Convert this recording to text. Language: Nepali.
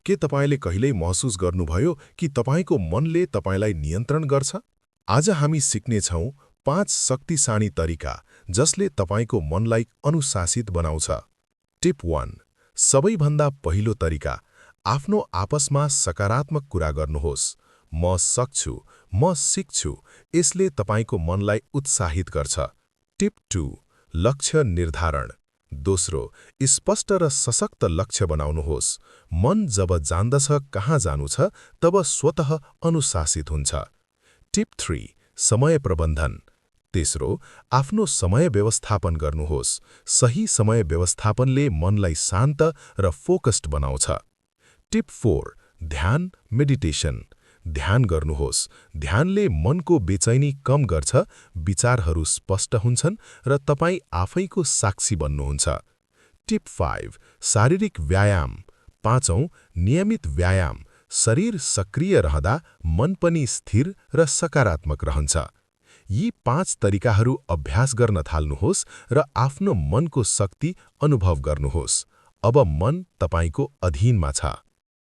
के तपाईले कहिल्यै महसुस गर्नुभयो कि तपाईको मनले तपाईलाई नियन्त्रण गर्छ? आज हामी सिक्नेछौं 5 शक्तिशाली तरिका जसले तपाईको मनलाई अनुशासित बनाउँछ। टिप 1। सबैभन्दा पहिलो तरिका, आफ्नो आपसमा सकारात्मक कुरा गर्नुहोस्। म सक्छु, म सिक्छु, यसले तपाईको मनलाई उत्साहित गर्छ। टिप 2। लक्ष्य निर्धारण। दोस्रो, स्पष्ट र सशक्त लक्ष्य बनाउनुहोस्। मन जब जान्दछ कहाँ जानु छ, तब स्वतः अनुशासित हुन्छ। टिप 3। समय प्रबन्धन। तेस्रो, आफ्नो समय व्यवस्थापन गर्नुहोस्। सही समय व्यवस्थापनले मनलाई शान्त र फोकस्ड बनाउँछ। टिप 4। ध्यान मेडिटेसन। ध्यान गर्नुहोस्। ध्यानले मनको बेचैनी कम गर्छ, विचारहरू स्पष्ट हुन्छन् र तपाईँ आफैको साक्षी बन्नुहुन्छ। टिप 5। शारीरिक व्यायाम। पाँचौं, नियमित व्यायाम। शरीर सक्रिय रहँदा मन पनि स्थिर र सकारात्मक रहन्छ। यी 5 तरिकाहरू अभ्यास गर्न थाल्नुहोस् र आफ्नो मनको शक्ति अनुभव गर्नुहोस्। अब मन तपाईको अधीनमा छ।